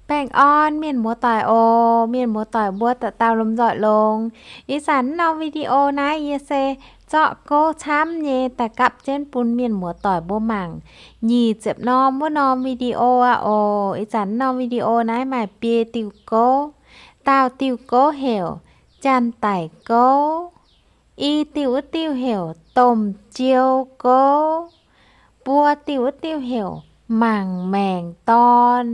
Baengh orn mienh muoz-doic oc. Mienh muoz-doic mbuo dauh dauh lomh nzoih longx. Ih zanc naaiv norm video naaiv yie se zorqv gouv camv nyei daaih gapv jienv bun mienh muoz-doic mbuo mangc nyic ziepc norm wuov norm video aqv oc. Ih zanc naaiv norm video naaiv maaih biei diuh gouv. Dauh diuh gouv heuc Janx-daic gouv. I diuh wuov diuh heuc Domh Jou Gouv. Buo diuh wuov diuh heuc Mangc Maengc Dorn.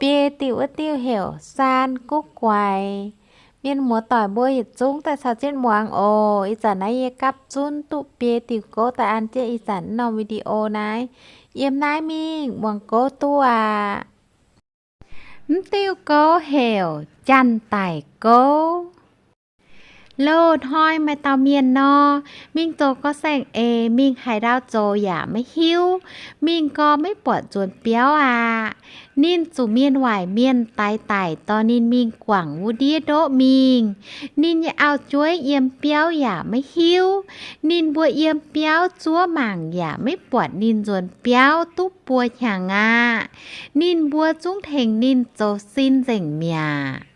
Biei diuh wuov diuh heuc Saan Guv Guaix. Mienh muoz-doic mbuo yietc zungv daaih caux jienv muangx oc. Ih zanc naaiv yie gapv zunv duqv biei diuh gouv daaih an jienv ih zanc naaiv norm video naaiv. Yiem naaiv mingh muangx gouv duqv aqv. Mv diuh gouv heuc Janx-daic gouv. Loz-hnoi maaih dauh mienh nor, mingh zoux gorv saeng-eix, mingh haaix ndau zoux yaac maiv hiuv, mingh gorx maiv buatc nzuonx biauv aqv. Ninh zuqc mienh waaic mienh daix daic dorh ninh mingh guangc wuov ndiev ndoqv mingh. Ninh nyei auv-jueiv yiem biauv yaac maiv hiuv. Ninh mbuo yiem biauv zuov mangc yaac maiv buatc ninh nzuonx biauv duqv buo hnyangx aqv. Ninh mbuo zungv tengx ninh zoux sin nzengc mi'aqv.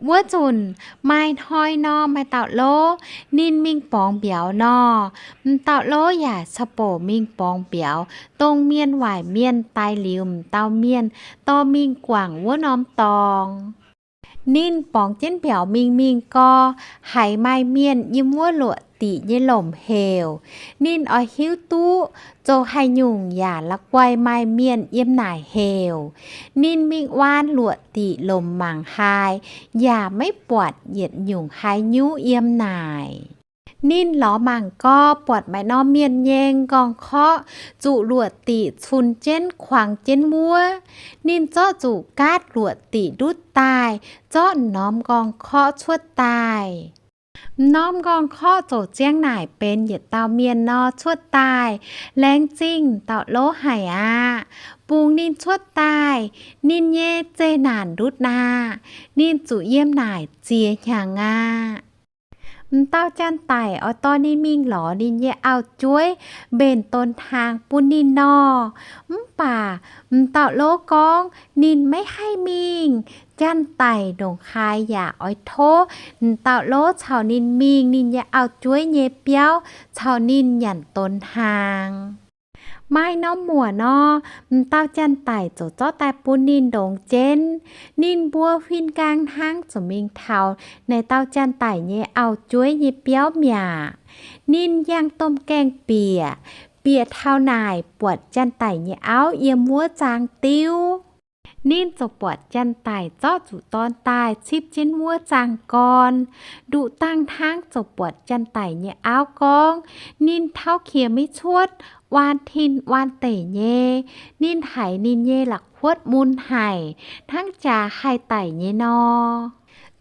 Wuov nzunc maaih hnoi nor maaih dauh lov, ninh mingh borngz mbiauz nor. M'dauh lov yaac cau bouc mingh borngz mbiauz, dongh mienh waaic mienh daix liuz m'dauh mienh dorh mingh guangc wuov norm dorngx. Ninh borngz jienv mbiauz mingh mingh gau, haiz maaih mienh yiem wuov luoqc diqc nyei lomc heuc. Ninh oix hiuv duqv zoux haaix nyungc yaac la'guaih maaih mienh yiem naaic heuc. Ninh mingh waan luoqc diqc lomc mangc haaix, yaac maiv buatc yietc nyungc haaix nyungc yiem naaic. Ninh lorz mangc gau, buatc maaih norm mienh nyei nqorngv-korqv zuqc luoqc diqc cun jienv kuangx jienv wuov. Ninh zorqv zuqc gaatv luoqc diqc ndutv daaih, zorqv norm nqorngv-korqv cuotv daaih. M'norm nqorngv-korqv ziouc ziang naaic benx yietc dauh mienh nor cuotv daaih. Laengz zingh dauh lov haic aqv. Bungx ninh cuotv daaih, ninh nyei zeqc naanc ndutv aqv. Ninh zuqc yiem naaic ziex hnyangx aqv. M'dauh janx-daic oix dorh ninh mingh lorz ninh nyei auv-jueiv mbenc donx hnaangx bun ninh nor. Mv baac m'dauh lov gorngv ninh maiv haih mingh. Janx-daic ndongc haaix yaac oix tov m'dauh lov caux ninh mingh ninh nyei auv-jueiv nyei biauv caux ninh nyanc donx hnaangx. Maaih norm muoc nor, m'dauh janx-daic ziouc zorqv daaih bun ninh ndongx jienv. Ninh mbuo huin nqaang hnangv ziouc mingh taux naaic dauh janx-daic nyei auv-jueiv nyei biauv mi'aqv. Ninh yangh domh gaengh bieqc, bieqc taux naaic buatc janx-daic nyei auv yiem wuov zaang diuv. Ninh ziouc buatc janx-daic zorqv zuqc dorn daaih cipv jienv wuov zaang gorn. Nduqc dangh hnangv ziouc buatc janx-daic nyei auv gorngv, ninh tauv qiex maiv cuotv, waan tin waan deic nyei. Ninh haiz ninh nyei la'kuotv mun haic, hnangv jaax haih daic nyei nor.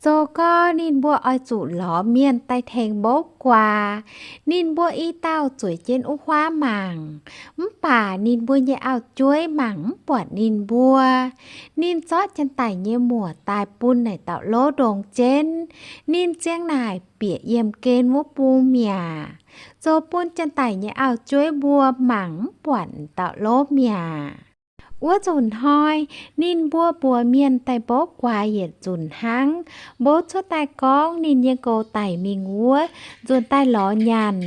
Zoux gau ninh mbuo oix zuqc lorz mienh daaih tengx mbouv guaax. Ninh mbuo i dauh zueiz jienv wuov huaav mangc, mv baac ninh mbuo nyei auv-jueiv mangc mv buatc ninh mbuo. Ninh zorqv janx-daic nyei muoc daaih bun naaic dauh lov ndongx jienv. Ninh ziang naaic bieqc yiemh gen wuov bung mi'aqv, zoux bun janx-daic nyei auv-jueiv mbuo mangc mv buatc dauh lov mi'aqv. Wuov nzunc hnoi, ninh mbuo mbuox mienh daaih mbouv guaax yietc nzunc hnangv. Mbouv cuotv daaih gorngv ninh nyei nqox daic mingh wuov, nzuonx daaih lorz nyanc.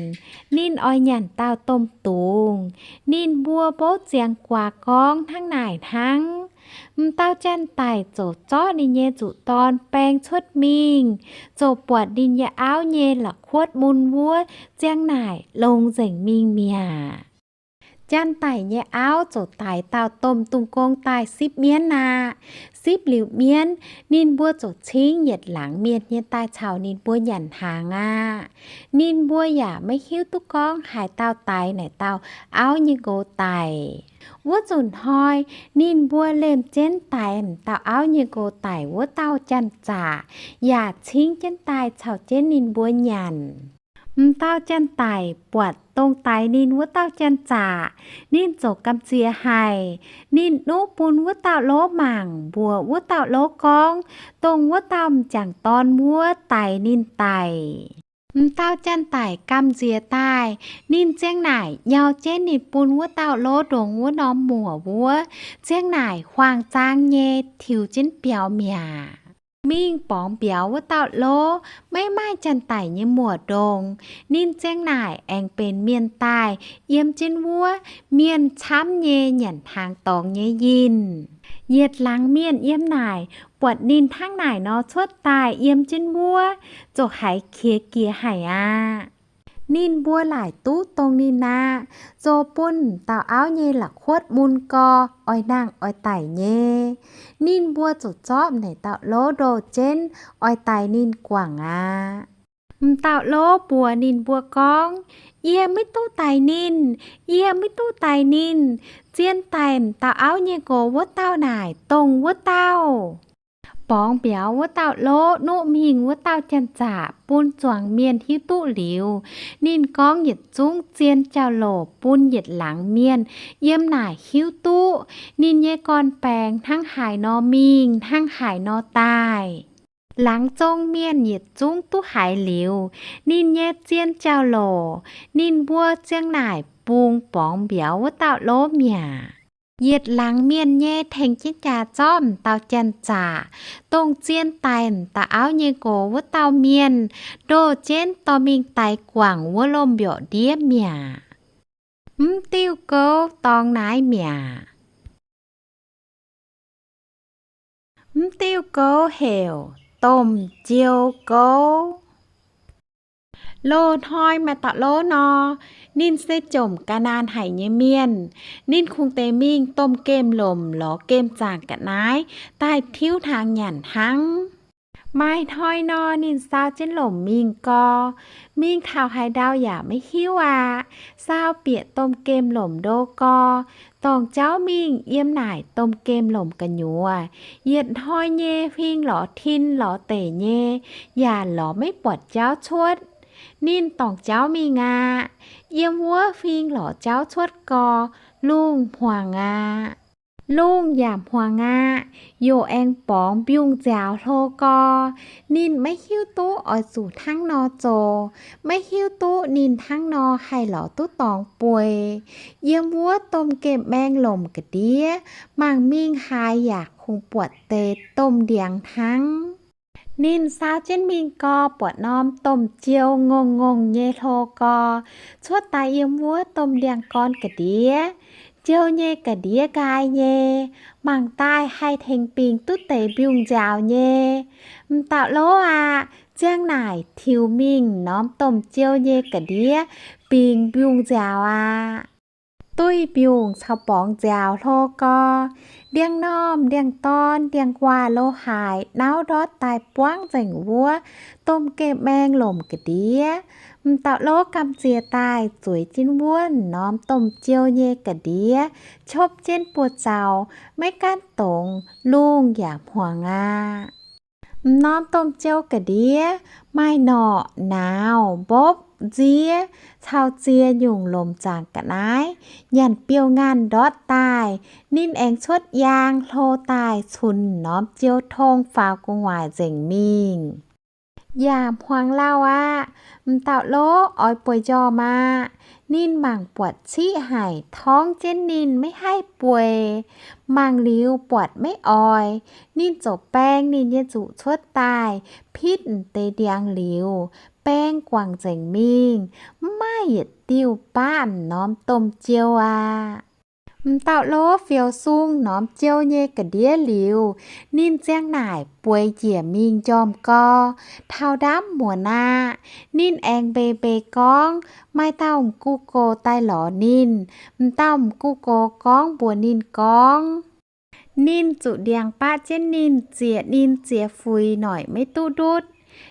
Ninh oix nyanc dauh domh dungz. Ninh mbuo mbouv ziangx guaax gorngv hnangv naaic hnangv. M'dauh janx-daic ziouc zorqv ninh nyei nzuqc dorn baeng cuotv mingh, ziouc buatc ninh nyei auv nyei la'kuotv mun wuov ziang naaic longx nzengc mingh mi'aqv. Janx-daic nyei auv ziouc daix dauh domh dungz gong daaih sipv mienv aqv. Sipv liuz mienv, ninh mbuo ziouc cingv yietc laangz mienh nyei daaih caux ninh mbuo nyanc hnaangx aqv. Ninh mbuo yaac maiv hiuv duqv gorngv haaix dauh daix naaic dauh auv nyei nqox daic. Wuov nzunc hnoi, ninh mbuo lemh jienv daix m'dauh auv nyei nqox daic wuov dauh janx-zaqc yaac cingv jienv daaih caux jienv ninh mbuo nyanc. M'dauh janx-daic buatc dongh daix ninh wuov dauh janx-zaqc, ninh ziouc gamh nziex haic. Ninh nuqv bun wuov dauh lov mangc, mbuox wuov dauh lov gorngv, dongh wuov dauh m'jangc dorn wuov daix ninh daic. M'dauh janx-daic gamh nziex daaih, ninh ziang naaic nyau jienv ninh bun wuov dauh lov ndongx wuov norm muoc wuov, ziang naaic huaang-zaang nyei tiux jienv biaux mi'aqv. Mingh borngz mbiauz wuov dauh lov maiv maaih janx-daic nyei muoc ndongx, ninh ziang naaic aengx benx mienh daaih yiem jienv wuov mienh camv nyei nyanc hnaangx dorngx nyei yinh. Yietc laangz mienh yiem naaic buatc ninh hnangv naaic nor cuotv daaih yiem jienv wuov, ziouc haiz qiex jiez haic aqv. Ninh mbuo laaic duqv dongh ninh aqv, zoux bun dauh auv nyei la'kuotv mun gau, oix nangh oix daic nyei. Ninh mbuo ziouc zorqv naaic dauh lov ndoh jienv oix daix ninh guangc aqv. M'dauh lov mbuox ninh mbuo gorngv, Yie maiv duqv daix ninh. Yie maiv duqv daix ninh. Zien daic m'dauh auv nyei nqox wuov dauh naaic dongh wuov dauh. Borngz mbiauz wuov dauh lov nuqv mingh wuov dauh janx-zaqc bun zuangx mienh hiuv duqv liuz, ninh gorngv yietc zungv zien jauv-louc bun yietc laangz mienh yiem naaic hiuv duqv ninh nyei gorn-baengx hnangv haaix nor mingh, hnangv haaix nor daaih. Laangz zong mienh yietc zungv duqv haiz liuz ninh nyei zien jauv-louc, ninh mbuo ziang naaic bungx borngz mbiauz wuov dauh lov mi'aqv. Yietc laangz mienh nyei tengx jienv jaax zorqv m'dauh janx-zaqc, dongh zien daic m'dauh auv nyei nqox wuov dauh mienh, ndoh jienv dorh mingh daix guangc wuov lomh mbiorqc ndiev mi'aqv. Mv diuh gouv dorngx naaiv mi'aqv. Mv diuh gouv heuc domh jiou gouv. Loz-hnoi maaih dauh lov nor, ninh se jomc ga'naanh haic nyei mienh. Ninh kungx deix mingh domh gemh lomc lorz gemh zaangc ga'naaiv daaih tiuv hnaangx nyanc hnangv. Maaih hnoi nor, ninh saau jienv lomc mingh gau. Mingh taux haaix ndau yaac maiv hiuv aqv. Saau bieqc domh gemh lomc ndo gau, dorngc jauv mingh yiem naaic domh gemh lomc gu'nyuoz. Yietc hnoi nyei huing lorz tin lorz deic nyei, yaac lorz maiv buatc jauv cuotv. Ninh dorngc jauv mingh aqv. Yiem wuov huing lorz jauv cuotv gau, lungh hmuangx aqv. Lungh yaac hmuangx aqv, yaac aengx borngz mbiungc nziaaux hlo gau. Ninh maiv hiuv duqv oix zuqc hnangv nor zoux, maiv hiuv duqv ninh hnangv nor haih lorz duqv dorngx bueix. Yiem wuov domh gemh maeng lomc ga'ndiev, mangc mingh haaix yaac kungx buatc deix domh ndiangx hnangv. Ninh saau jienv mingh gau, buatc norm domh jiou ngongh ngongh nyei hlo gau, cuotv daaih yiem wuov domh ndiangx-gorn ga'ndiev. Jiou nyei ga'ndiev nqaai nyei, mangc daaih haih tengx bingx duqv deix mbiungc nziaaux nyei. M'dauh lov aqv, ziang naaic tiux mingh norm domh jiou nyei ga'ndiev bingx mbiungc nziaaux aqv. Duih mbiungc caux borngz nziaaux hlo gau, ndiangx-normh, ndiangx-dorn, ndiangx-waac lo haaix nauv ndortv daaih buangv nzengc wuov domh gemh maeng lomc ga'ndiev. M'dauh lov gamh nziex daaih zueiz jienv wuov norm domh jiou nyei ga'ndiev, qopv jienv buoz-zaux, maiv gaanv dongz, lungh yaac hmuangx aqv. M'norm domh jiou ga'ndiev maaih norqc, nauz, mbopv, nziev caux ziex nyungc lomc zaangc ga'naaiv nyanc biouv-ngaanh ndortv daaih. Ninh aengx cuotv yaang hlo daaih cunx norm jiou tong faaux gu'nguaaic nzengc mingh. Yaac hmuangx lauh aqv. M'dauh lov oix bueix njormh aqv. Ninh mangc buatc ciqv haic, torngv jienv ninh maiv haih bueix. Mangc liuz buatc maiv oix, ninh ziouc baeng ninh nyei nzuqc cuotv daaih, pitv m'deix ndiangx liuz, baeng guangc nzengc mingh, mv maaih yietc diuh baav m'norm domh jiou aqv. M'dauh lov fioux sung norm jiou nyei ga'ndiev liuz, ninh ziang naaic bueix njiec mingh njormh gau, taux ndaamv muonz aqv. Ninh aengx mbeix mbeix gorngv maaih dauh m'gux gox daaih lorz ninh. M'dauh m'gux gox gorngv mbuox ninh gorngv, ninh zuqc ndiangx baqv jienv ninh, zieqc ninh ziex fuix noic maiv duqv ndutv.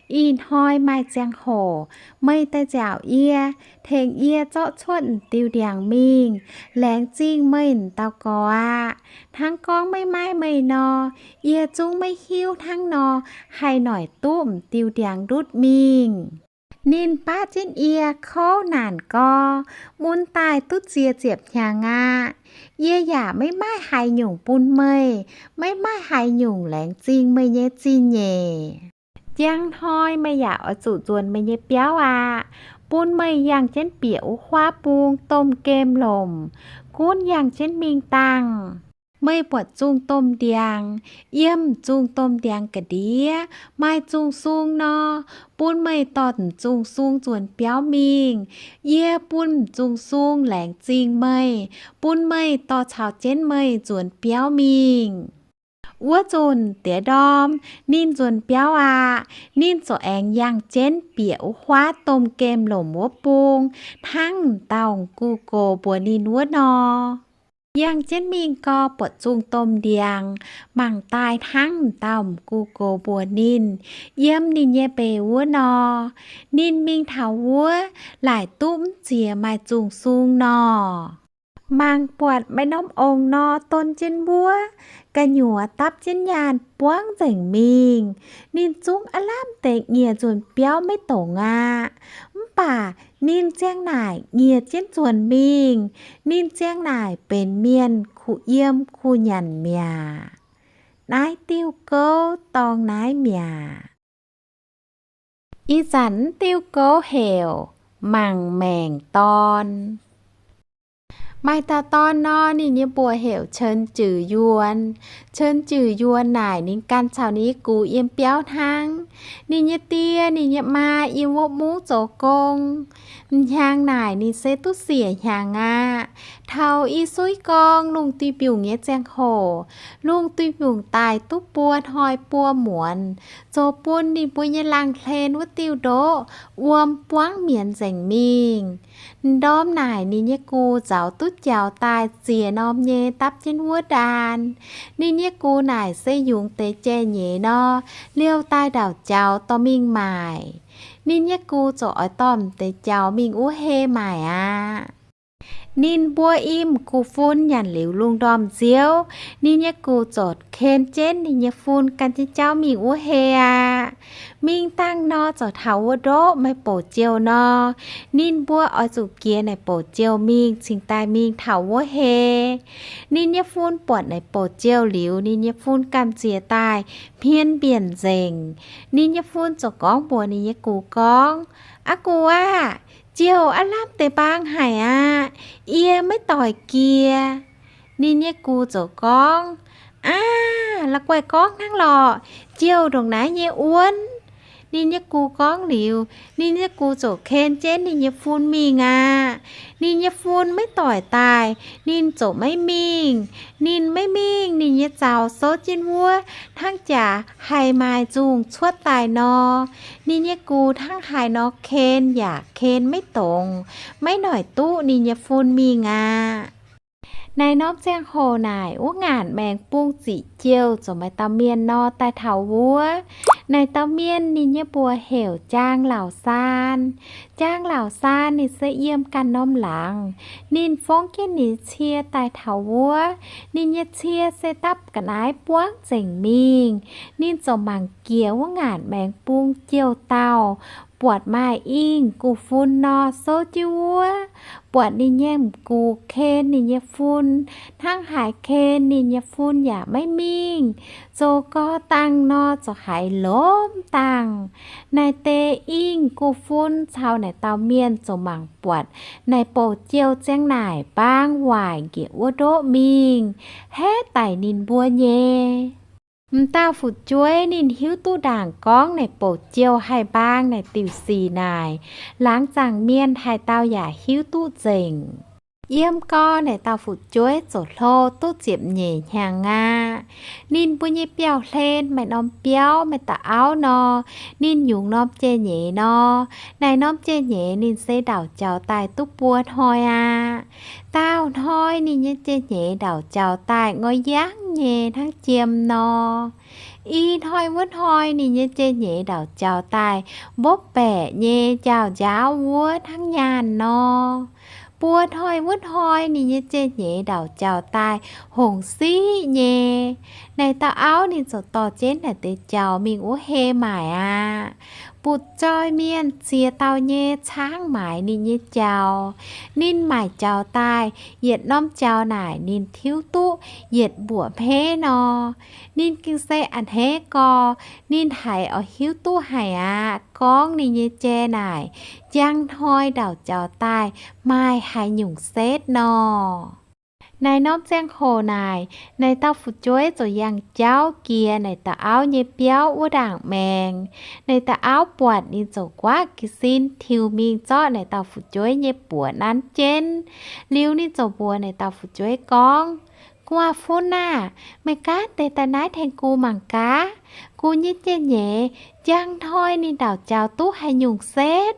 Ih hnoi maaih ziangh hoc meih daaih nziaauc yie, tengx yie zorqv cuotv m'diuh ndiangx mingh, laengz zingh meih m'dauh gorx aqv. Hnangv gorngv maiv maaih meih nor, yie zungv maiv hiuv hnangv nor haih noic duqv m'diuh ndiangx ndutv mingh. Ninh baqv jienv yie kouv naanc gau, mun daaih duqv ziex ziepc hnyangx aqv. Yie yaac maiv maaih haaix nyungc bun meih, maiv maaih haaix nyungc laengz zingh meih nyei zingh nyeic. Njang hnoi meih yaac oix zuqc nzuonx meih nyei biauv aqv. Bun meih yangh jienv bieqc wuov huaav bung domh gemh lomc, gunv yangh jienv mingh dangh. Meih buatc zungh domh ndiangx, yiem zungh domh ndiangx ga'ndiev maaih zungh sung nor, bun meih dorh m'zungh sung nzuonx biauv mingh. Yie bun m'zungh sung laengz zingh meih, bun meih dorh caux jienv meih nzuonx biauv mingh. Wuov nzunc diex ndorm ninh nzuonx biauv aqv. Ninh ziouc aengx yangh jienv bieqc wuov huaav domh gemh lomc wuov bung, hnangv m'dauh m'gux gox mbuox ninh wuov nor. Yangh jienv mingh gau, buatc zungh domh ndiangx mangc daaih hnangv m'dauh m'gux gox mbuox ninh, yiem ninh nyei mbeix wuov nor. Ninh mingh taux wuov, laaic duqv mv ziex maaih zungh sung nor. Mangc buatc maaih norm ongx nor, don jienv wuov, gu'nyuoz dapv jienv nyaanh buangv nzengc mingh. Ninh zungv aav lamh deix nyiec nzuonx biauv maiv dongz aqv. Mv baac ninh ziang naaic nyiec jienv nzuonx mingh. Ninh ziang naaic benx mienh kuh yiem kuh nyanc mi'aqv. Naaiv diuh gouv dorngx naaiv mi'aqv. Ih zanc diuh gouv heuc Mangc Maengc Dorn. Maaih dauh dorn nor, ninh nyei mbuox heuc Cen Jiu Yuon. Cen Jiu Yuon naaic ninh ganh caux ninh nyei gux yiem biauv hnangv. Ninh nyei die, ninh nyei maa yiem wuov mungv zoux gong. M'hnyangx naaic ninh se duqv siec hnyangx aqv. Taux i suiv gorngv lungh duih mbiungc nyei ziangh hoc, lungh duih mbiungc daic duqv buo hnoi buo muonz, zoux bun ninh mbuo nyei laangz hlen wuov diuh ndoqv wuom buangv mienz nzengc mingh. M'ndorm naaic ninh nyei gux nzauz duqv jaux daaih ziex norm nyei dapv jienv wuov ndaan. Ninh nyei gux naaic se yungz deix jai-nyeiz nor, liouh daaih ndauc jaux dorh mingh maaic. Ninh nyei gux ziouc oix dorh m'deix jaux mingh wuov hei maaic aqv. Ninh mbuo i m'gux fun nyanc liuz lungh ndorm nziouv, ninh nyei gux ziouc ken jienv ninh nyei fun gan jienv jauv mingh wuov hei aqv. Mingh dangh nor, ziouc taux wuov ndoqv maaih bouc jouh nor. Ninh mbuo oix zuqc jiex naaic bouc jouh mingh cingx daaih mingh taux wuov hei. Ninh nyei fun buatc naaic bouc jouh liuz, ninh nyei fun gamh nziex daaih hmien mbienc nzengc. Ninh nyei fun ziouc gorngv mbuox ninh nyei gux gorngv, Aa gux aah! Jouh aav lamh deix mbaang haic aqv. Yie maiv doic jiex. Ninh nyei gux ziouc gorngv, Aav, la'guaih gorngv hnangv lorqc. Jouh ndongc naaiv nyei wuonv. Ninh nyei gux gorngv liuz, ninh nyei gux ziouc ken jienv ninh nyei fun mingh aqv. Ninh nyei fun maiv doic daaih, ninh ziouc maiv mingh. Ninh maiv mingh, ninh nyei zaux souv jienv wuov hnangv jaax haih maaih nzungh cuotv daaih nor. Ninh nyei gux hnangv haaix nor ken yaac ken maiv dongz, maiv noic duqv ninh nyei fun mingh aqv. Naaic norm ziangh hoc naaic, wuov ngaanc maengx bung ziqc jouh ziouc maaih dauh mienh nor daaih taux wuov. Naaic dauh mienh ninh nyei mbuox heuc Jaang Lauc Saan. Jaang Lauc Saan ninh se yiem ganh norm laangz. Ninh fongv jienv ninh nyei cie daaih taux wuov. Ninh nyei cie se dapv ga'naaiv buangv nzengc mingh. Ninh ziouc mangc jiex wuov ngaanc maengx bung jouh dauh, buatc maaih i m'gux fun nor souv jienv wuov. Buatc ninh nyei m'gux ken ninh nyei fun hnangv haaix ken, ninh nyei fun yaac maiv mingh. Zoux gorx dangh nor ziouc haiz lomh dangh. Naaic deix i m'gux fun caux naaic dauh mienh ziouc mangc buatc naaic bouc jouh ziang naaic mbaang waaic njiec wuov ndoqv mingh, haeqv daic ninh mbuo nyei. M'dauh fu'jueiv ninh hiuv duqv ndaangc gorngv naaic bouc jouh haih mbaang naaic diuc sic naaic, laangz zaangc mienh haaix dauh yaac hiuv duqv nzengc. Yiem gau naaic dauh fu'jueiv ziouc hlo duqv ziepc nyeic hnyangx aqv. Ninh mbuo nyei biauv-hlen maaih norm biauv maaih dauh auv nor, ninh yungz norm jai-nyeiz nor. Naaic norm jai-nyeiz ninh se ndauc jaux daaih duqv buo hnoi aqv. Daauh hnoi ninh nyei jai-nyeiz ndauc jaux daaih ngoiv yangv nyei hnangv jiem nor. I hnoi wuov hnoi ninh nyei jai-nyeiz ndauc jaux daaih mbopv baeqc nyei njaaux njaauv wuov hnangv nyaanh nor. Buo hnoi wuov hnoi ninh nyei jai-nyeiz ndauc jaux daaih hongc siqv nyei. Naaic dauh auv ninh ziouc dorh jienv naaic deix jaux mingh wuov hei maaic aqv. butv-zoih mienh ziex dauh nyei caangv maaiz ninh nyei jaux. Ninh maaic jaux daaih, yietc norm jaux naaic ninh tiuv duqv yietc mbuoqc hmeiv nor. Ninh gengh se a'hneiv gorx, ninh haiz oix hiuv duqv haic aqv, gorngv ninh nyei jai naaic njang hnoi ndauc jaux daaih maaih haaix nyungc setv nor. Naaiv norm ziangh hoc naaic, naaic dauh fu'jueiv ziouc yangh jauv jiex naaic dauh auv nyei biauv wuov ndaangc maengx. Naaic dauh auv buatc ninh ziouc nquaqv jiez sin tiux mingh zorqv naaic dauh fu'jueiv nyei buoz nanv jienv. Liuz ninh ziouc mbuox naaic dauh fu'jueiv gorngv, Gu'nguaaz-fun aah, meih gaanv deix daaih naaiv tengx gu mangc gaax. Gu nyei jai-nyeiz njang hnoi ninh ndauc jaux duqv haaix nyungc setv.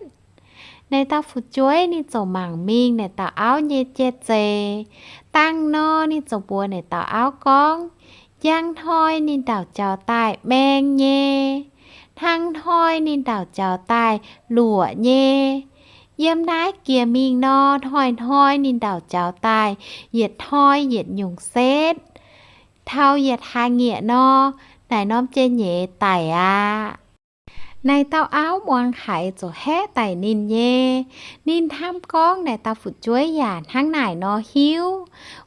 Naaic dauh fu'jueiv ninh ziouc mangc mingh naaic dauh auv nyei jai-zeix. Dangh nor ninh ziouc mbuox naaic dauh auv gorngv, Njang hnoi ninh ndauc jaux daaih maeng nyei. Hnangv hnoi ninh ndauc jaux daaih luoqc nyei. Yiem naaiv jiex mingh nor, hnoi-hnoi ninh ndauc jaux daaih yietc hnoi yietc nyungc setv. Taux yietc hlaax nyieqc nor, naaic norm jai-nyeiz daic aqv. Naaic dauh auv muangx haiz ziouc haeqv daic ninh nyei. Ninh hnamv gorngv naaic dauh fu'jueiv yaac hnangv naaic nor hiuv.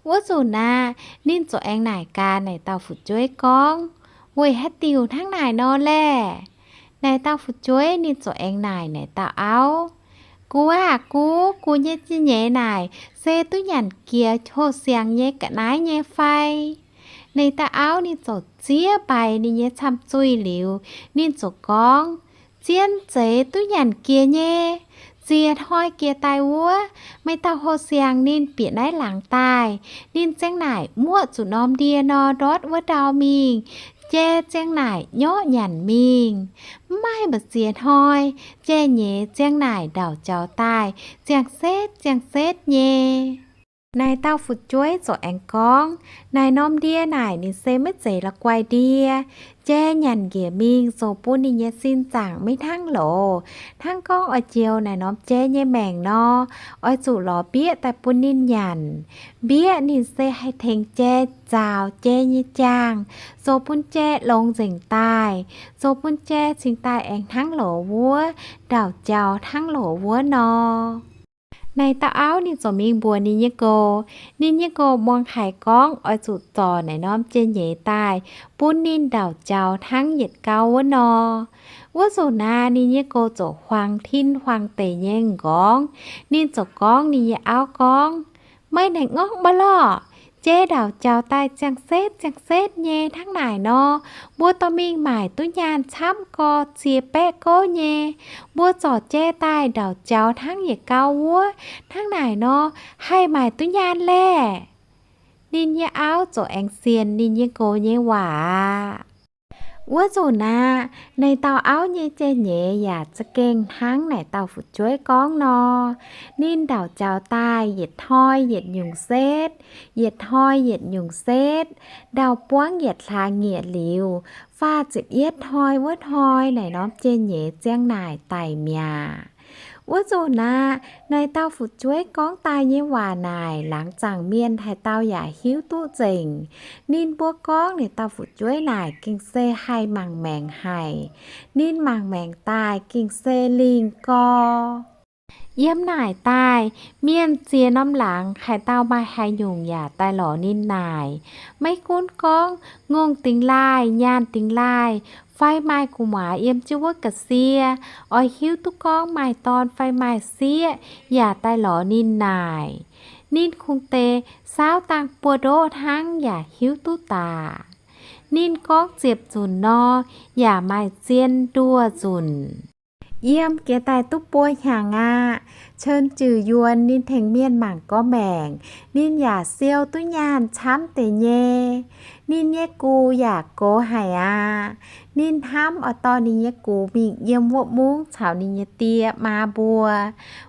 Wuov nzunc aqv, ninh ziouc aengx naaic gaax naaic dauh fu'jueiv gorngv, Weic haaix diuc hnangv naaic nor laeh? Naaic dauh fu'jueiv ninh ziouc aengx naaic naaic dauh auv, Gu aah gu, gu nyei jai-nyeiz naaic se duqv nyanc jiex houh siangx nyei ga'naaiv nyei fai? Naaic dauh auv ninh ziouc zieqv mbaix ninh nyei camh zuih liuz, ninh ziouc gorngv, Zien zeiz duqv nyanc jiex nyei. Ziex hnoi jiex daaih wuov, maaih dauh houh siangx ninh bieqc naaiv laangz daaih. Ninh ziang naaic muoqv zuqc norm ndie nor ndortv wuov ndau mingh. Jai ziang naaic nyorqv nyanc mingh. Mv maaih mbu'ziex hnoi, jai-nyeiz ziang naaic ndauc jaux daaih ziangh setv ziangh setv nyei. Naaic dauh fu'jueiv ziouc aengx gorngv, Naaic norm ndie naaic ninh se maiv zeiz la'guaih ndie. Jai nyanc njiec mingh zoux bun ninh nyei sin zaangc maiv hnangv loz. Hnangv gorngv oix njoux naaic norm jai nyei maengc nor, oix zuqc lorz mbieqv daaih bun ninh nyanc. Mbieqv ninh se haih tengx jai nzaaux jai nyei jaangh, zoux bun jai longx nzengc daaih, zoux bun jai cingx daaih aengx hnangv loz wuov, ndauc jaux hnangv loz wuov nor. Naaic dauh auv ninh ziouc mingh mbuox ninh nyei nqox. Ninh nyei nqox muangx haiz gorngv oix zuqc zorc naaic norm jai-nyeiz daaih bun ninh ndauc jaux hnangv yietc gau wuov nor. Wuov nzunc naaic ninh nyei nqox ziouc huaang tin huaang deic nyei m'nqorngv. Ninh ziouc gorngv ninh nyei auv gorngv, Meih naaic ngorngv maiv lorqc. Jai ndauc jaux daaih ziangh setv ziangh setv nyei hnangv naaic nor, mbuo dorh mingh maaic duqv nyaanh camv gorx ziex baeqv gouv nyei. Mbuo zorc jai daaih ndauc jaux hnangv yietc gau wuov hnangv naaic nor, haih maaic duqv nyaanh laeh. Ninh nyei auv ziouc aengx sienx ninh nyei nqox nyei waac aqv. Wuov nzunc naaic, naaic dauh auv nyei jai-nyeiz yaac za'gengh hnangv naaic dauh fu'jueiv gorngv nor. Ninh ndauc jaux daaih yietc hnoi yietc nyungc setv, yietc hnoi yietc nyungc setv, ndau buangv yietc hlaax nyieqc liuz, faah ziepc yietv hnoi wuov hnoi naaic norm jai-nyeiz ziang naaic daic mi'aqv. Wuov nzunc naaic, naaic dauh fu'jueiv gorngv daaih nyei waac naaic laangz zaangc mienh haaix dauh yaac hiuv duqv nzengc. Ninh mbuo gorngv naaic dauh fu'jueiv naaic gengh se haih mangc maengc haic. Ninh mangc maengc daaih gengh se lingh gorx. Yiem naaic daaih, mienh ziex norm laangz haaix dauh maaih haaix nyungc yaac daaih lorz ninh naaic. Maiv gunv gorngv ngongh dingx laaih, nyaanh dingx laaih, fai maaih gu'muaz yiem jienv wuov ga'sie, oix hiuv duqv gorngv maaih dorn fai maaih sieqv, yaac daaih lorz ninh naaic. Ninh kungx deix saauv dangh buoz-ndoqv hnangv yaac hiuv duqv daaih. Ninh gorngv ziepc nzunc nor, yaac maaih zien nduoh nzunc. Yiem jiex daaih duqv buo hnyangx aqv. Cen Jiu Yuonh ninh tengx mienh mangc gorqv-maengc, ninh yaac siou duqv nyaanh camv deix nyei. Ninh nyei gux yaac gox haic aqv. Ninh hnamv oix dorh ninh nyei gux mingh yiem wuov mungv caux ninh nyei die maa mbuo.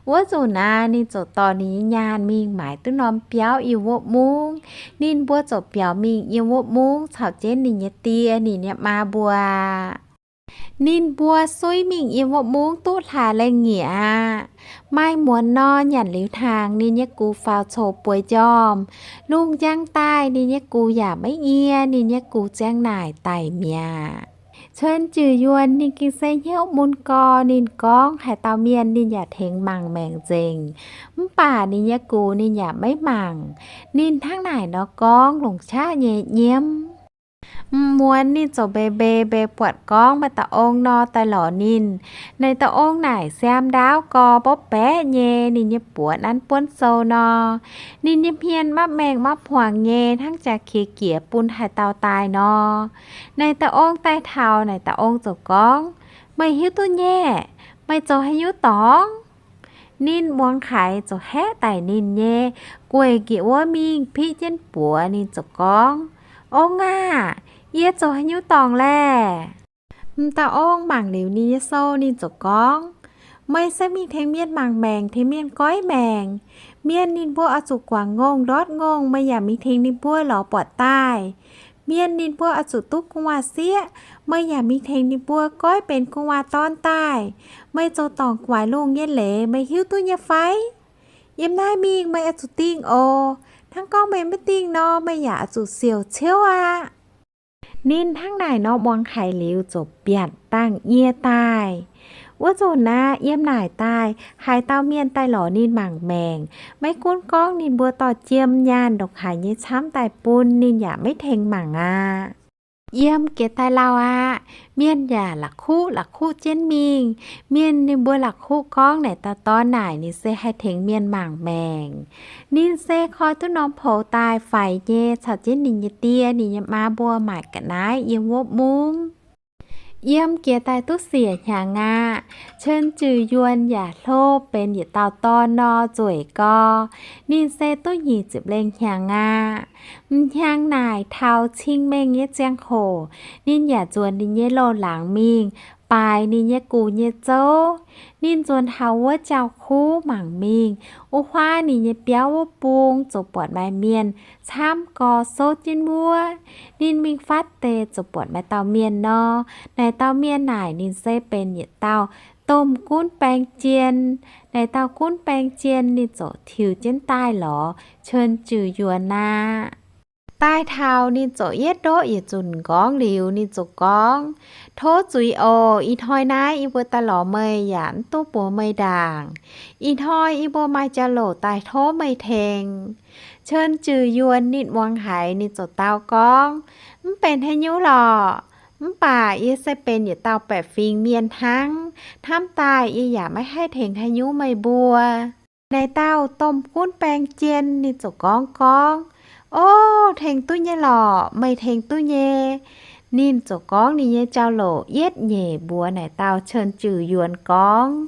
Wuov nzunc naaic ninh ziouc dorh ninh nyei nyaanh mingh maaiz duqv norm biauv yiem wuov mungv. Ninh mbuo ziouc biaux mingh yiem wuov mungv caux jienv ninh nyei die ninh nyei maa mbuo. Ninh mbuo suiv mingh yiem wuov mungv duqv hlaax lengh nyieqc aqv. Maaih muonz nor, nyanc liuz hnaangx, ninh nyei gux faaux coux bueix njormh. Lungh njang daaih ninh nyei gux yaac maiv yie, ninh nyei gux ziang naaic daic mi'aqv. Cen Jiu Yuonh ninh gengh se hnyouv mun gorx, ninh gorngv haaix dauh mienh ninh yaac tengx mangc maengc nzengc, mv baac ninh nyei gux ninh yaac maiv mangc. Ninh hnangv naaic nor gorngv longc qaqv nyei nyiemv. M'muonz ninh ziouc mbeix mbeix mbeix buatc gorngv maaih dauh ong nor daaih lorz ninh. Naaic dauh ong naaic siaam ndaauv gorx mborqv baeqv nyei, ninh nyei buoz nanv buonv sou nor. Ninh nyei hmien mapv maengh mapv hmuangx nyei, hnangv jaa qiex jiez bun haaix dauh daaih nor. Naaic dauh ong daaih taux, naaic dauh ong ziouc gorngv, Meih hiuv duqv nyei, meih zoux haaix nyungc dorngc? Ninh muangx haiz ziouc haeqv daic ninh nyei, gueic njiec wuov mingh piqv jienv buoz. Ninh ziouc gorngv, Ong aah! Yie zoux haaix nyungc dorngc laeh? M'dauh ong mangc liuz ninh nyei sou, ninh ziouc gorngv, Meih se mingh tengx mienh mangc maengc, tengx mienh goiv maengc. Mienh ninh mbuo oix zuqc guangc ngongh ndortv ngongh, meih yaac mingh tengx ninh mbuo lorz buatc daaih. Mienh ninh mbuo oix zuqc duqv gu'nguaaz-sieqv, meih yaac mingh tengx ninh mbuo goiv benx gu'nguaaz-dorn daaih. Meih zoux dorngc guaix lungh nyei leiz, meih hiuv duqv nyei fai? Yiem naaiv mingh meih oix zuqc dingh oc. Hnangv gorngv meih maiv dingh nor, meih yaac oix zuqc siouc ciouv aqv. Ninh hnangv naaic nor muangx haiz liuz ziouc biatc dangh nyie daaih. Wuov nzunc aqv, yiem naaic daaih haaix dauh mienh daaih lorz ninh mangc maengc, maiv gunv gorngv ninh mbuo dorh jiem nyaanh ndongc haaix nyei camv daaih bun, ninh yaac maiv tengx mangc aqv. Yiem jiex daaih lauh aqv, mienh yaac la'kuqv la'kuqv jienv mingh. Mienh ninh mbuo la'kuqv gorngv naaic dauh dorn naaic ninh se haih tengx mienh mangc maengc. Ninh se koi duqv norm poux daaih faix nyei caux jienv ninh nyei die ninh nyei maa mbuo maaic ga'naaiv yiem wuov mungv. Yiem jiex daaih duqv siec hnyangx aqv, Cen Jiu Yuonh yaac hlo benx yietc dauh dorn nor nzueic gau. Ninh se duqv nyic ziepc lengh hnyangx aqv. M'hnyangx naaic taux cing-mengh nyei ziangh hoc, ninh yaac nzuonx ninh nyei loz-laangz mingh baaix ninh nyei gux nyei zouv. Ninh nzuonx taux wuov jauv-kuv mangc mingh, wuov huaav ninh nyei biauv wuov bung ziouc buatc maaih mienh camv gau souv jienv wuov. Ninh mingh fatv deix ziouc buatc maaih dauh mienh nor. Naaic dauh mienh naaic ninh se benx yietc dauh domh gunv baeng jien. Naaic dauh gunv baeng jien ninh ziouc tiux jienv daaih lorz Cen Jiu Yuonh aqv. Daaih taux ninh ziouc yietv ndoqv yietc zunc nqorngv liuz, ninh ziouc gorngv, Tov zuiz oc. Ih hnoi naaiv yie mbuo daaih lorz meih yaac mv duqv mbuox meih ndaangc. Ih hnoi yie mbuo maaih jauv-louc daaih tov meih tengx. Cen Jiu Yuonh ninh muangx haiz ninh ziouc dau gorngv, Mv benx haaix nyungc lorqc. Mv baac yie se benx yietc dauh baeqc fingx mienh hnangv. Hnamv daaih yie yaac maiv haih tengx haaix nyungc meih mbuo. Naaic dauh domh gunv baeng jien ninh ziouc gorngv gorngv, O, tengx duqv nyei lorqc. Meih tengx duqv nyei. Ninh ziouc gorngv ninh nyei jauv-louc yietv nyeic mbuox naaic dauh Cen Jiu Yuonh gorngv.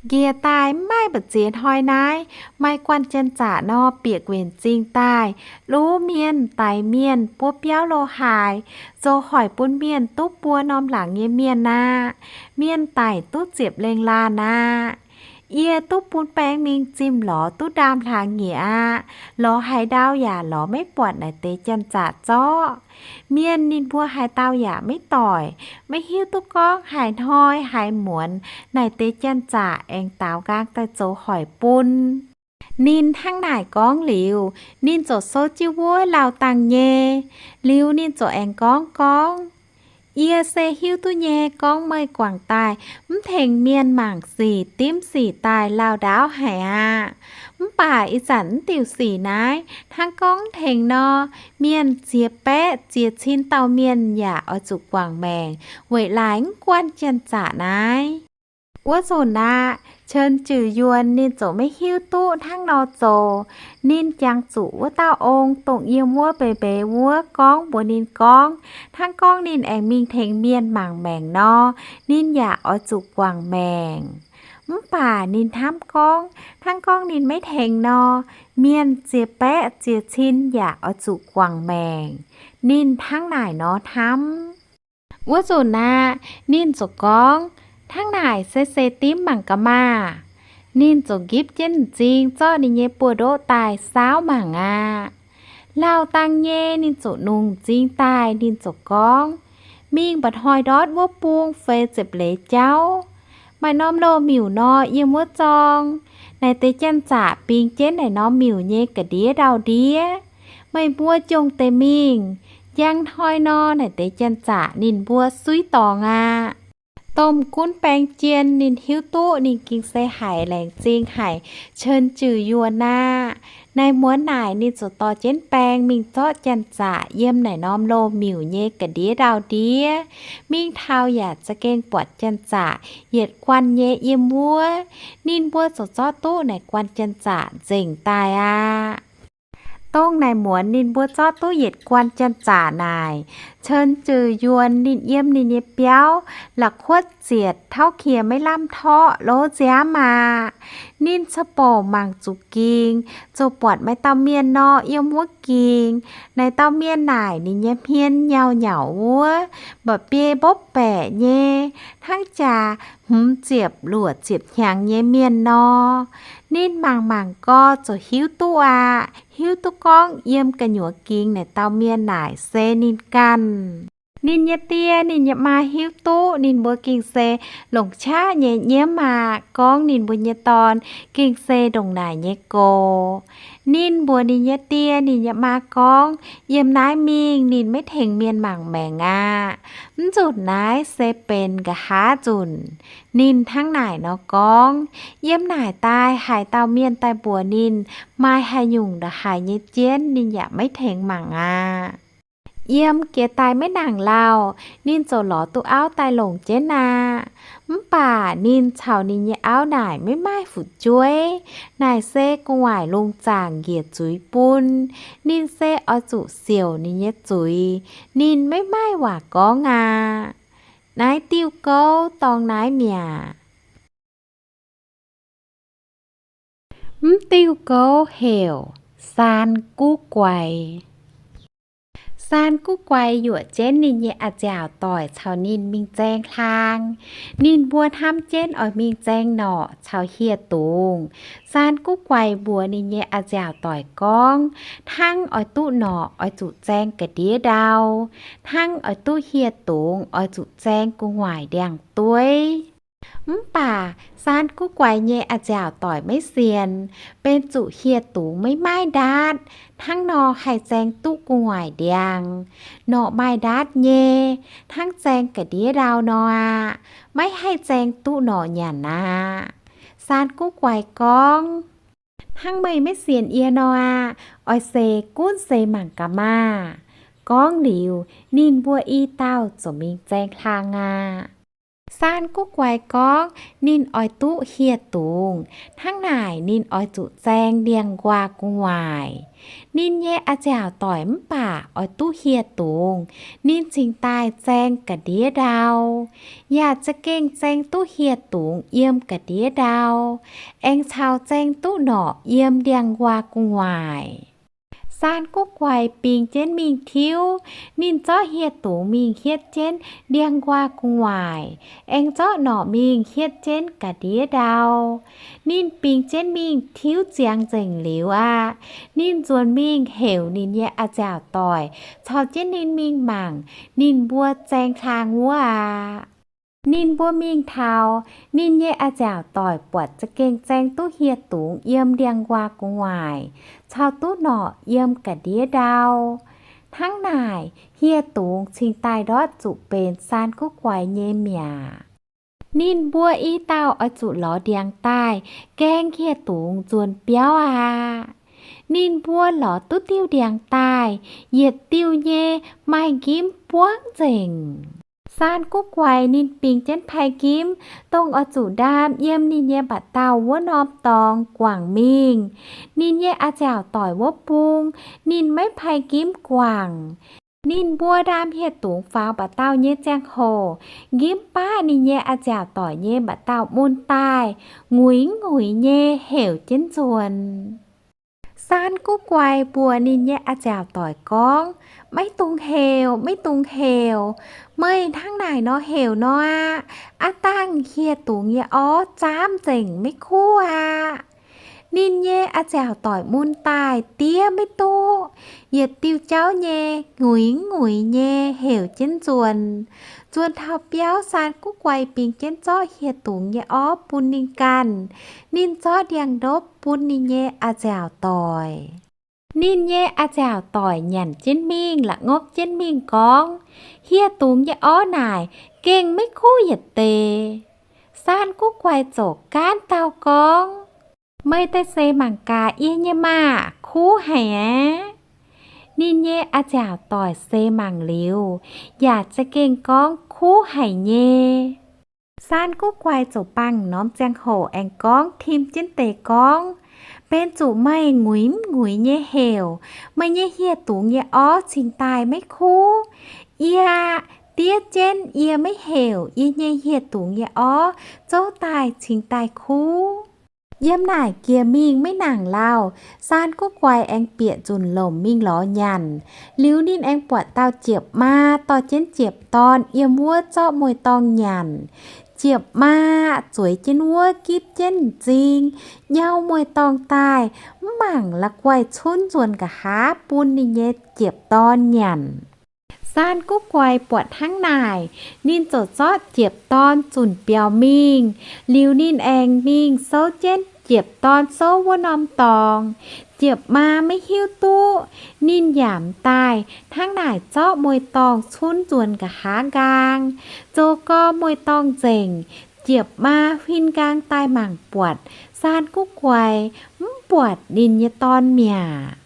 Njiec daaih mv maaih mbu'ziex hnoi naaiv, maaih guanh janx-zaqc nor bieqc guenc m'zing daaih, luv mienh, daix mienh, buov biauv lo haaix, zoux hoic bun mienh duqv buo norm laangz nyei mienh aqv. Mienh daic duqv ziepc lengh laanh aqv. Yie duqv bun baeng mingh zimh lorz duqv ndaamv-hlaang nyei aqv. Lorz haaix ndau yaac lorz maiv buatc naaic deix janx-zaqc zorqv. Mienh ninh mbuo haaix dauh yaac maiv doic, maiv hiuv duqv gorngv haaix hnoi haaix muonz naaic deix janx-zaqc aengx daaux nqaang daaih zoux hoic bun. Ninh hnangv naaic gorngv liuz, ninh ziouc souv jienv wuov lauh dangh nyei. Liuz ninh ziouc aengx gorngv gorngv, Yie se hiuv duqv nyei gorngv meih guangc daaih mv tengx mienh mangc sic dimv sic daaih lauh ndaauv haic aqv. Mv baac ih zanc mv diuc sic naaiv hnangv gorngv tengx nor, mienh ziex baeqv ziex cin dauh mienh yaac oix zuqc guangc maengc weic laaix mv guanh janx-zaqc naaiv. Wuov nzunc aqv, Cen Jiu Yuonh ninh ziouc maiv hiuv duqv hnangv nor zoux. Ninh jangx zuqc wuov dauh ong dongh yiem wuov mbeix mbeix wuov gorngv mbuox ninh gorngv, hnangv gorngv ninh aengx mingh tengx mienh mangc maengc nor, ninh yaac oix zuqc guangc maengc. Mv baac ninh hnamv gorngv, hnangv gorngv ninh maiv tengx nor, mienh ziex baeqv ziex cin yaac oix zuqc guangc maengc. Ninh hnangv naaic nor hnamv. Wuov nzunc aqv, ninh ziouc gorngv, Hnangv naaic se se dimv mangc gaax maah! Ninh ziouc nqipv jienv m'zing zorqv ninh nyei buoz-ndoqv daaih saauv mangc aqv. Lauh dangh nyei ninh ziouc nungx m'zing daaih, ninh ziouc gorngv, Mingh mba'hnoi ndortv wuov bung feix ziepc leiz jauv, maaih norm loz-miuc nor yiem wuov zorng. Naaic deix janx-zaqc bingx jienv naaic norm miuc nyei ga'ndiev ndau-ndiev. Meih mbuo jongh deix mingh, Njang hnoi nor, naaic deix janx-zaqc ninh mbuo suiv dorngx aqv. Domh gunv baeng jien ninh hiuv duqv ninh ging se haiz laengz zingh haic, cen jiu yuonh aqv. Naaiv muonz naaic ninh ziouc dorh jienv baeng mingh zorqv janx-zaqc yiem naaic norm loz-miuc nyei ga'ndiev ndau-ndiev. Mingh taux yaac za'gengh buatc janx-zaqc yietc guanh nyei yiem wuov. Ninh mbuo ziouc zorqv duqv naaic guanh janx-zaqc nzengc daaih aqv. Dongh naaic muonz ninh mbuo zorqv duqv yietc guanh janx-zaqc naaic, cen jiu yuonh ninh yiem ninh nyei biauv, la'kuotv zietc tauv qiex maiv lamh torqv lov nziaamv aqv. Ninh ca'bouc mangc zuqc ging, ziouc buatc maaih dauh mienh nor yiem wuov ging. Naaic dauh mienh naaic ninh nyei hmien nyauv-nyauv wuov, mba'biei mbopv baeqc nyei, hnangv jaax hmz ziepc luoqc ziepc hnyangx nyei mienh nor. Ninh mangc mangc gau ziouc hiuv duqv aqv. Hiuv duqv gorngv yiem gu'nyuoz ging naaic dauh mienh naaic se ninh ganh. Ninh nyei die ninh nyei maa hiuv duqv ninh mbuo ging se longc qaqv nyei nyiemv aqv, gorngv ninh mbuo nyei dorn ging se ndongc naaic nyei gox. Ninh mbuox ninh nyei die ninh nyei maa gorngv, yiem naaiv mingh ninh maiv tengx mienh mangc maengc aqv. Mv nzunc naaiv se benx nqa'haav nzunc. Ninh hnangv naaic nor gorngv. Yiem naaic daaih haaix dauh mienh daaih mbuox ninh maaih haaix nyungc ndongc haaix nyei jienv, ninh yaac maiv tengx mangc aqv. Yiem jiex daaih maiv nangc lauh, ninh ziouc lorz duqv auv daaih longc jienv aqv. Mv baac ninh caux ninh nyei auv naaic maiv maaih fu'jueiv. Naaic se gu'nguaaic lungh zaangc njiec zuiz bun. Ninh se oix zuqc siouc ninh nyei zuiz. Ninh maiv maaih waac gorngv aqv. Naaiv diuh gouv dorng naaiv mi'aqv. Mv diuh gouv heuc Saan Guv Guaix. Saan Guv Guaix yuoqc jienv ninh nyei a'nziaauc doic caux ninh mingh zaeng hlaang. Ninh mbuo hnamv jienv oix mingh zaeng norqc caux hieh dungz. Saan Guv Guaix mbuox ninh nyei a'nziaauc doic gorngv, hnangv oix duqv norqc oix zuqc zaeng ga'ndiev ndau, hnangv oix duqv hieh dungz oix zuqc zaeng gu'nguaaic ndiangx-dueiv. Mv baac Saan Guv Guaix nyei a'nziaauc doic maiv sienx, benx zuqc hieh dungz maiv maaih ndaatv, hnangv nor haih zaeng duqv gu'nguaaic ndiangx. Norqc maaih ndaatv nyei, hnangv zaeng ga'ndiev ndau nor aqv. Maiv haih zaeng duqv norqc nyanc aqv. Saan Guv Guaix gorngv, hnangv meih maiv sienx yie nor aqv. Oix seix gunv seix mangc gaax maah! Gorngv liuz, ninh mbuo i dauh ziouc mingh zaeng hlaang aqv. Saan Guv Guaix gorngv ninh oix duqv hieh dungz, hnangv naaic ninh oix zuqc zaeng ndiangx-nquaah gu'nguaaic. Ninh nyei a'nziaauc doic mv baac oix duqv hieh dungz, ninh cingx daaih zaeng ga'ndiev ndau, yaac za'gengh zaeng duqv hieh dungz yiem ga'ndiev ndau, aengx caux zaeng duqv norqc yiem ndiangx-nquaah gu'nguaaic. Saan Guv Guaix bingx jienv mingh tiuv. Ninh zorqv hieh dungz mingh hietv jienv ndiangx-nquaah gu'nguaaic, aengx zorqv norqc mingh hietv jienv ga'ndiev ndau. Ninh bingx jienv mingh tiuv ziangx nzengc liuz aqv, ninh nzuonx mingh heuc ninh nyei a'nziaauc doic caux jienv ninh mingh mangc ninh mbuo zaeng hlaang wuov aqv. Ninh mbuo mingh taux, ninh nyei a'nziaauc doic buatc za'gengh zaeng duqv hieh dungz yiem ndiangx-nquaah gu'nguaaic, caux duqv norqc yiem ga'ndiev ndau. Hnangv naaic, hieh dungz cingx daaih ndortv zuqc benx Saan Guv Guaix nyei mi'aqv. Ninh mbuo i dauh oix zuqc lorz ndiangx daaih gaeng hieh dungz nzuonx biauv aqv. Ninh mbuo lorz duqv diuh ndiangx daaih, yietc diuh nyei maaih nqimv buangv nzengc. Saan Guv Guaix ninh bingx jienv pai nqimv, dongh oix zuqc ndaam yiem ninh nyei mba'dauh wuov norm dorngx guangc mingh. Ninh nyei a'nziaauc doic wuov bung, ninh maiv pai nqimv guangc. Ninh mbuo ndaam hieh dungz faaux mba'dauh nyei ziangh hoc, nqimv baqv ninh nyei a'nziaauc doic nyei mba'dauh mun daaih, nguiz-nguiz nyei heuc jienv nzuonx. Saan Guv Guaix mbuox ninh nyei a'nziaauc doic gorngv, Maiv dungx heuc, maiv dungx heuc. Meih hnangv naaic nor heuc nor aqv, aav dangh hieh dungz nyei orv zaamv nzengc maiv kuv aqv. Ninh nyei a'nziaauc doic mun daaih diev maiv duqv, yietc diuh jauv nyei nguiz-nguiz nyei heuc jienv nzuonx. Nzuonx taux biauv, Saan Guv Guaix bingx jienv zorqv hieh dungz nyei orv bun ninh ganh. Ninh zorqv ndiangx-ndopv bun ninh nyei a'nziaauc doic. Ninh nyei a'nziaauc doic nyanc jienv mingh, la'ngopv jienv mingh gorngv, Hieh dungz nyei orv naaic gengh maiv kuv yietc deix. Saan Guv Guaix ziouc gaanv dauh gorngv, Meih daaih seix mangc gaax yie nyei maah! Kuv haic aqv. Ninh nyei a'nziaauc doic seix mangc liuz, yaac za'gengh gorngv kuv haic nyei. Saan Guv Guaix ziouc bangc norm ziangh hoc aengx gorngv tim jienv deix gorngv, Benx zuqc meih nguiz mv nguiz nyei heuc, meih nyei hieh dungz nyei orv cingx daaih maiv kuv. Yie aqv, diev jienv yie maiv heuc, yie nyei hieh dungz nyei orv zouv daaih cingx daaih kuv. Yiem naaic jiex mingh maiv nangc lauh, Saan Guv Guaix aengx bieqc nzunc lomc mingh lorz nyanc. Liuz ninh aengx buatc dauh jiepc maa dorh jienv jiepc dorn yiem wuov zorqv mueiz-dorngh nyanc. Jiepc maa zueiz jienv wuov gipv jienv m'zing, nyau mueiz-dorngh daaih, mv mangc la'guaih cunv nzuonx nqa'haav bun ninh nyei jiepc dorn nyanc. Saan Guv Guaix buatc hnangv naaic, ninh ziouc zorqv jiepc dorn zunc biaux mingh. Liuz ninh aengx mingh souv jienv jiepc dorn souv wuov norm dorngx. Jiepc maa maiv hiuv duqv, ninh yaac m'daaih hnangv naaic zorqv mueiz-dorngh cunv nzuonx nqa'haav nqaang, zoux gorx mueiz-dorngh nzengc. Jiepc maa huin nqaang daaih mangc buatc Saan Guv Guaix, mv buatc ninh nyei dorn mi'aqv.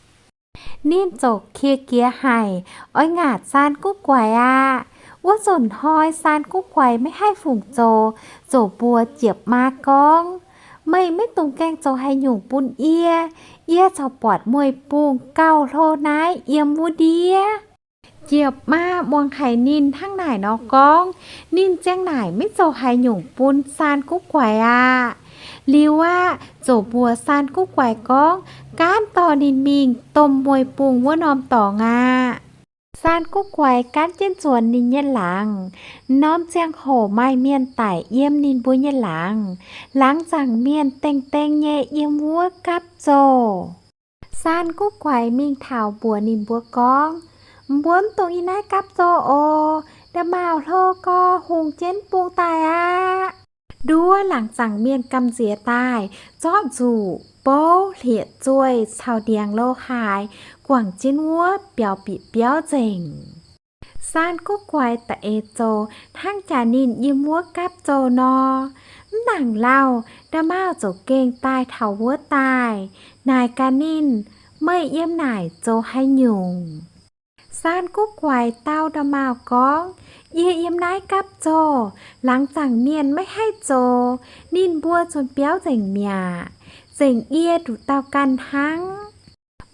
Ninh ziouc qiex jiez haic, oix ngaatc Saan Guv Guaix aqv. Wuov nzunc hnoi Saan Guv Guaix maiv haih fungc zoux, ziouc mbuox jiepc maa gorngv, Meih maiv dungx gaengh zoux haaix nyungc bun yie. Yie corc buatc mueiz-bungh gauh hlo naaiv yiem wuov ndiev. Jiepc maa muangx haic ninh hnangv naaic nor gorngv, ninh ziang naaic maiv zoux haaix nyungc bun Saan Guv Guaix aqv. Liuz aqv, ziouc mbuox Saan Guv Guaix gorngv, gaanv dorh ninh mingh domh mueiz-bungh wuov norm dorngx aqv. Saan Guv Guaix gaanv jienv nzuonx ninh nyei laangz. Norm ziangh hoc maaih mienh daic yiem ninh mbuo nyei laangz. Laangz zaangc mienh dengh dengh nyei yiem wuov gapv zoh. Saan Guv Guaix mingh taux mbuox ninh mbuo gorngv, Mbuo mv dungx yiem naaiv gapv zoh oc. Nda'maauh hlo gorx hungx jienv bung daaih aqv. Nduov laangz zaangc mienh gamh nziex daaih, zorqv nzuqc, bouv, hlieqv-zueih caux ndiangx lo haaix guangc jienv wuov biaux bieqc biauv nzengc. Saan Guv Guaix da'eix zoux hnangv jaax ninh yiem wuov gapv zoh nor. Mv nangc lauh, nda'maauh ziouc gengh daaih taux wuov daaih, naaic gaax ninh, Meih yiem naaic zoux haaix nyungc? Saan Guv Guaix dau nda'maauh gorngv, Yie yiem naaiv gapv zoh, laangz zaangc mienh maiv haih zoux, ninh mbuo zunh biauv nzengc mi'aqv. Zengc yie nduqc dauh ganh hnangv.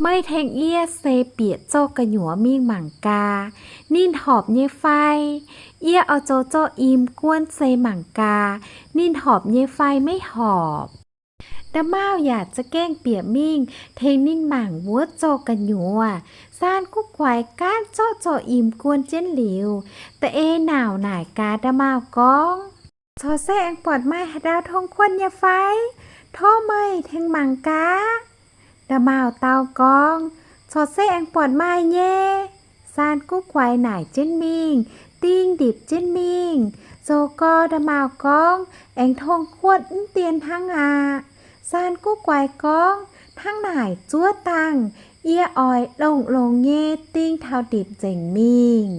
Meih tengx yie seix bieqc zoh gu'nyuoz mingh mangc gaax, ninh horpc nyei fai? Yie oix zoux zoh imx guon seix mangc gaax, ninh horpc nyei fai maiv horpc. Nda'maauh yaac za'gengh bieqc mingh tengx ninh mangc wuov zoh gu'nyuoz. Saan Guv Guaix gaanv zorqv zoh imx guon jienv liuz, da'eix nauc naaic gaax nda'maauh gorngv, Corc se aengx buatc maaih haaix ndau tong kuotv nyei fai? Tov meih tengx mangc gaax. Nda'maauh dau gorngv, Corc se aengx buatc maaih nyei. Saan Guv Guaix naaic jienv mingh, ding ndipc jienv mingh, zoux gorx nda'maauh gorngv, Aengx tong kuotv mv dien hnangv aqv. Saan Guv Guaix gorngv, Hnangv naaic zuov dangh, yie oix longx-longx nyei ding taux ndipc nzengc mingh.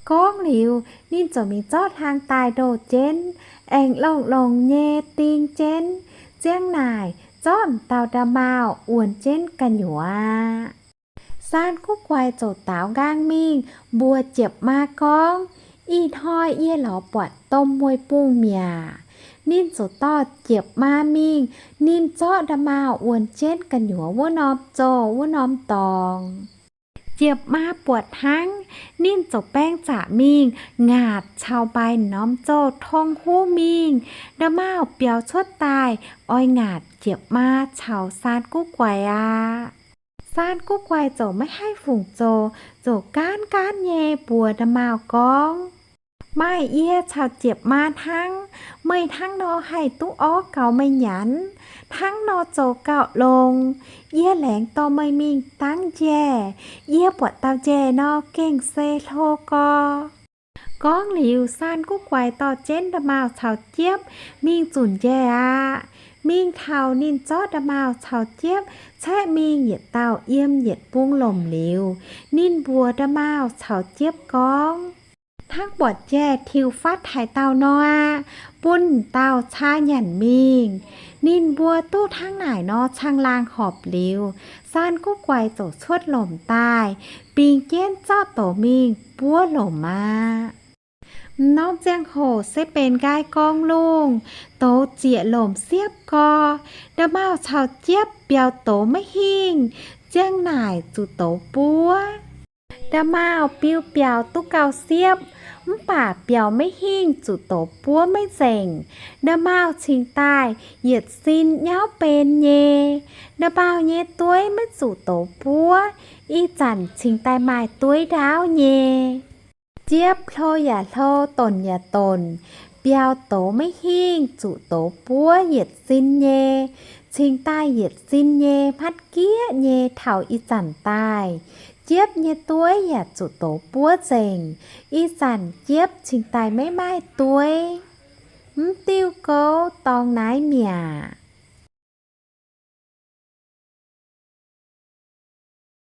Gorngv liuz, ninh ziouc mingh zorqv hlang daaih ndoh jienv, aengx longx-longx nyei ding jienv. Ziang naaic zorqv m'dauh nda'maauh wuonx jienv gu'nyuoz aqv. Saan Guv Guaix ziouc daaux nqaang mingh mbuox jiepc maa gorngv, Ih hnoi yie lorz buatc domh mueiz-bungh mi'aqv. Ninh ziouc dorh jiepc maa mingh. Ninh zorqv nda'maauh wuonx jienv gu'nyuoz wuov norm zoh wuov norm dorngx. Jiepc maa buatc hnangv, ninh ziouc baeng zaqc mingh ngaatc caux mbaix norm zoh tong huv mingh. Nda'maauh biaux cuotv daaih oix ngaatc jiepc maa caux Saan Guv Guaix aqv. Saan Guv Guaix ziouc maiv haih fungc zoux, ziouc gaanv gaanv nyei mbuox nda'maauh gorngv, Maaih yie caux jiepc maa hnangv. Meih hnangv nor haih duqv orv gaux meih nyanc, hnangv nor zoux gauh longx. Yie laengz dorh meih mingh dangv njaih. Yie buatc dauh njaih nor gengh se hlo gorx. Gorngv liuz, Saan Guv Guaix dorh jienv Ndaa Maauh caux Jiepv mingh zunc njaih aqv. Mingh taux ninh zorqv Ndaa Maauh caux Jiepv caeqv mingh yietc dauh yiem yietc bung lomc liuz, ninh mbuox Ndaa Maauh caux Jiepv gorngv, Hnangv buatc njaih tiux fatv haaix dauh nor aqv, bun dauh caa nyanc mingh. Ninh mbuo duqv hnangv naaic nor caangh laangh horpc liuz, Saan Guv Guaix ziouc cuotv lomc daaih, bingx jienv zorqv douz mingh buov lomc aqv. M'normh ziangh hoc se benx nqaai gorngv lungh, douz zieqc lomc siepv gorx, Ndaa Maauh caux Jiepv biaux douz maiv hingh, ziang naaic zuqc douz buov. Ndaa Maauh biu biaux duqv gauh siepv, mv baac biaux maiv hingh zuqc douz buov maiv nzengc. Ndaa Maauh cingx daaih yietc sin nyauv ben nyei. Ndaa Maauh nyei dueiv maiv zuqc douz buov, ih zanc cingx daaih maaih dueiv ndaauv nyei. Jiepv hlo yaac hlo, donc yaac donc, biaux douz maiv hingh zuqc douz buov yietc sin nyei, cingx daaih yietc sin nyei hmatv gieqv nyei taux ih zanc daaih. Jiepv nyei dueiv yaac zuqc douz buov nzengc. Ih zanc Jiepv cingx daaih maiv maaih dueiv. Mv diuh gouv dorngx naaiv mi'aqv.